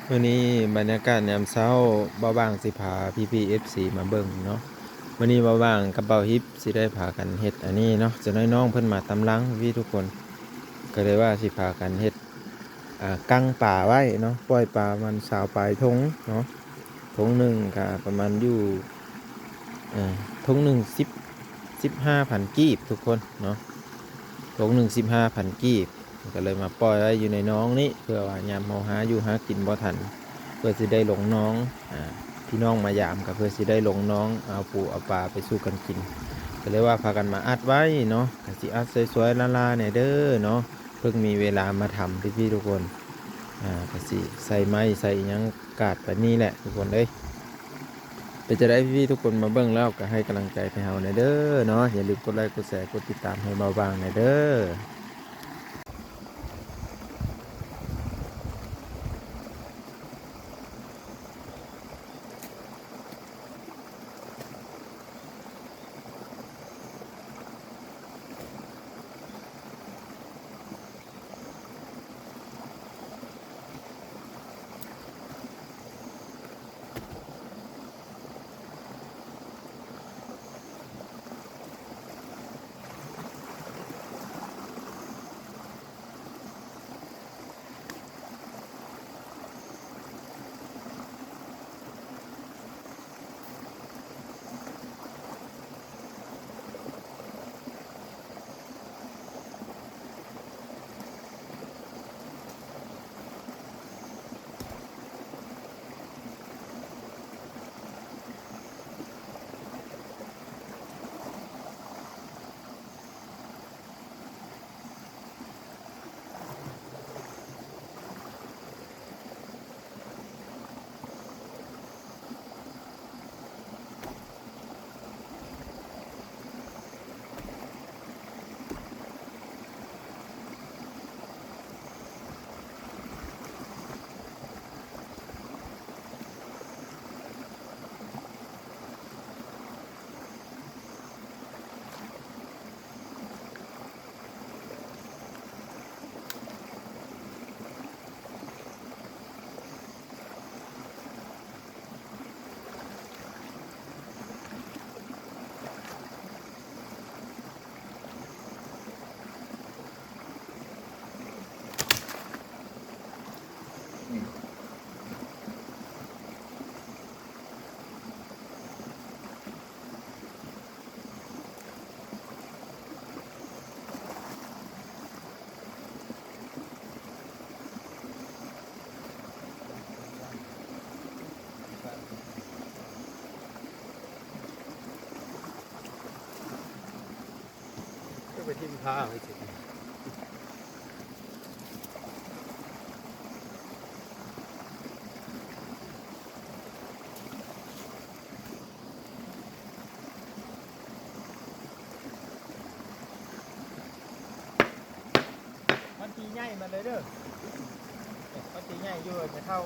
ມື້ນີ້ບັນຍາກາດຍາມເຊົ້າ ບ່າວບາງຊິພາພີ່ໆ ເອັຟຊີ ມາເບິ່ງເນາະ. ມື້ນີ້ບ່າວບາງກັບບ່າວຮິບຊິໄດ້ພາກັນເຮັດອັນນີ້ເນາະ. ຈະນ້ອຍນ້ອງເພິ່ນມາຕາມຫຼັງພີ່ໆ ທຸກຄົນ ກໍເລີຍວ່າຊິພາກັນເຮັດ ອ່າ ກັ້ງປາໄວ້ເນາະ, ປ່ອຍປາປະມານຊາວປາຍຖົງເນາະ. ຖົງໜຶ່ງກໍປະມານຢູ່ ເອີ ຖົງໜຶ່ງສິບ ສິບຫ້າພັນກີບທຸກຄົນເນາະ, ຖົງໜຶ່ງສິບຫ້າພັນກີບ. ກໍເລີຍມາປ່ອຍໄວ້ຢູ່ໃນໜອງນີ້ ເພື່ອວ່າຍາມເຮົາຫາຢູ່ຫາກິນບໍ່ທັນ ເພື່ອຊິໄດ້ລົງໜອງ ອ່າ ພີ່ນ້ອງມາຢາມ ກໍເພື່ອຊິໄດ້ລົງໜອງ ເອົາປູເອົາປາໄປສູ່ກັນກິນ. ກໍເລີຍວ່າພາກັນມາອັດໄວ້ເນາະ, ກໍຊິອັດຊ່ວຍໆ ລ້າໆ ແດ່ເດີເນາະ. ເພິ່ງມີເວລາມາທຳ ພີ່ໆ ທຸກຄົນ. ອ່າ ກໍຊິໃສ່ໄມ້ໃສ່ຫຍັງກາດປານນີ້ແຫຼະທຸກຄົນເອີຍ. ເປັນຈັ່ງໃດພີ່ໆ ທຸກຄົນ ມາເບິ່ງແລ້ວກໍໃຫ້ກຳລັງໃຈໃຫ້ເຮົາແດ່ເດີເນາະ. ຢ່າລືມກົດໄລ ກົດແຊ ກົດຕິດຕາມໃຫ້ບ່າວບາງແດ່ເດີ. ຄືໄປຖິ້ມຜ້າໄວ້ຊິ. ມັນຕີໃຫຍ່ມາເລີຍເດີ, ມັນຕີໃຫຍ່ຢູ່ແມ່ເຖົ້າ.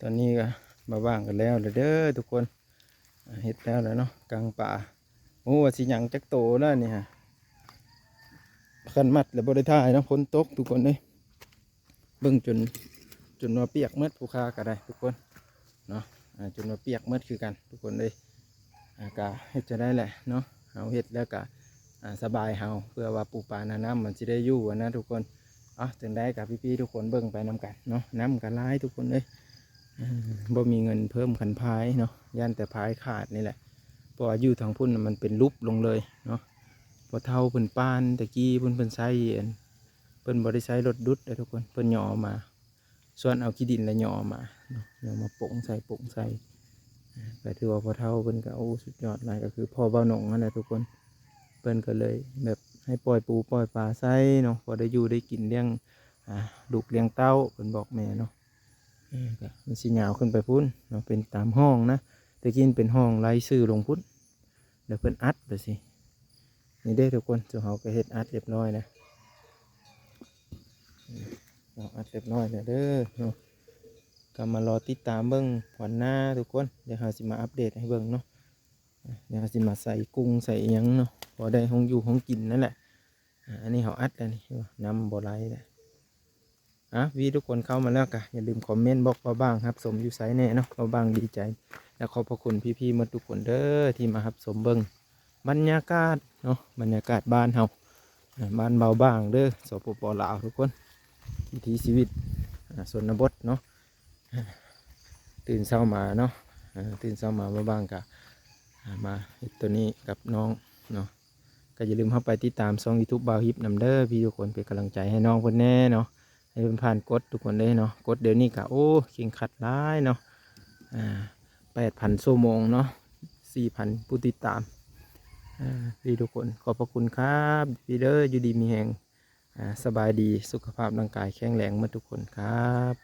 ตอนนี้ก็มาว่างกันแล้วเด้อทุกคน อ่า เฮ็ดแล้วแหละเนาะ กังปลา โอ้ ว่าสิหยังจักโตแล้วนี่ฮะ คันมัดแล้วบ่ได้ถ่ายเนาะ ฝนตกทุกคนเอ้ย เบิ่งจน จนว่าเปียกหมดผู้ค้าก็ได้ทุกคนเนาะ อ่า จนว่าเปียกหมดคือกันทุกคนเอ้ย อ่า ก็เฮ็ดจั่งใด๋แหละเนาะ เฮาเฮ็ดแล้วก็ อ่า สบายเฮา เพื่อว่าปูปลาหน้าน้ำมันสิได้อยู่หั้นนะทุกคน เอ้า จั่งใด๋ก็พี่ๆทุกคนเบิ่งไปนำกันเนาะ น้ำก็หลายทุกคนเอ้ย เออ บ่มีเงินเพิ่มคันพายเนาะ ย่านแต่พายขาดนี่แหละ เพราะว่าอยู่ทางพุ้นน่ะมันเป็นลุบลงเลยเนาะ พ่อเฒ่าเพิ่นปานแต่กี้พุ้น เพิ่นใช้อัน เพิ่นบ่ได้ใช้รถดุดเด้อทุกคน เพิ่นเหยาะเอามา ส่วนเอาขี้ดินแล้วเหยาะเอามาเนาะ เหยาะมาโป่งใส่ โป่งใส่ เออ ก็ถือว่าพ่อเฒ่าเพิ่นก็ โอ้ สุดยอดหลาย ก็คือพ่อบ่าวหนงนั่นแหละทุกคน เพิ่นก็เลยแบบให้ปล่อยปูปล่อยปลาใส่เนาะ พอได้อยู่ได้กินเลี้ยง อ่า ลูกเลี้ยงเต้า เพิ่นบอกแม่เนาะ เออ ก็มันสิยาวขึ้นไปพุ้นเนาะ เป็นตามห้องนะ แต่กี้มันเป็นห้องไล่ซื่อลงพุ้น แล้วเพิ่นอัดไปสิ นี่เด้ทุกคน ซุมเฮาก็เฮ็ดอัดเรียบร้อยนะ ເນາະ ອັດຮຽບຮ້ອຍແລ້ວເດີເນາະ. ກໍມາລໍຕິດຕາມເບິ່ງວັນໜ້າທຸກຄົນ ດຽວເຮົາຊິມາອັບເດດໃຫ້ເບິ່ງເນາະ. ດຽວເຮົາຊິມາໃສ່ກຸ້ງໃສ່ອີ່ຫຍັງເນາະ ພໍໄດ້ຫ້ອງຢູ່ຫ້ອງກິນນັ້ນແຫຼະ. ອາ ອັນນີ້ເຮົາອັດແລ້ວນີ້ ນ້ຳບໍ່ໄຫຼແລ້ວ. ອາ ວີທຸກຄົນເຂົ້າມາແລ້ວກະຢ່າລືມຄອມເມັນບອກບ່າວບາງຮັບຊົມຢູ່ໃສແດ່ເນາະ. ບ່າວບາງດີໃຈ ແລະ ຂອບພະຄຸນພີ່ໆໝົດທຸກຄົນເດີ ທີ່ມາຮັບຊົມເບິ່ງບັນຍາກາດເນາະ ບັນຍາກາດບ້ານເຮົາ ອາ ບ້ານບ່າວບາງເດີ ສປປ ລາວ ທຸກຄົນ ວິຖີຊີວິດ ອາ ຊົນນະບົດເນາະ. ຕື່ນເຊົ້າມາເນາະ ອາ ຕື່ນເຊົ້າມາບ່າວບາງກະ ອາ ມາເຮັດໂຕນີ້ກັບນ້ອງເນາະ. ກໍຢ່າລືມເຂົ້າໄປຕິດຕາມຊ່ອງຢູທູບບ່າວຮິບນຳເດີພີ່ທຸກຄົນ ເປັນກຳລັງໃຈໃຫ້ນ້ອງເພິ່ນແດ່ເນາະ ໃຫ້ເພິ່ນຜ່ານກົດທຸກຄົນເດ້ເນາະ. ກົດດຽວນີ້ກໍ ໂອ້ ເຄັ່ງຄັດຫຼາຍເນາະ ອາ ແປດພັນຊົ່ວໂມງເນາະ ສີ່ພັນຜູ້ຕິດຕາມ ອາ ພີ່ທຸກຄົນ ຂອບພະຄຸນຄັບ ພີ່ເດີ ຢູ່ດີມີແຮງ ອາ ສະບາຍດີ ສຸຂະພາບຮ່າງກາຍແຂງແຮງໝົດທຸກຄົນຄັບ.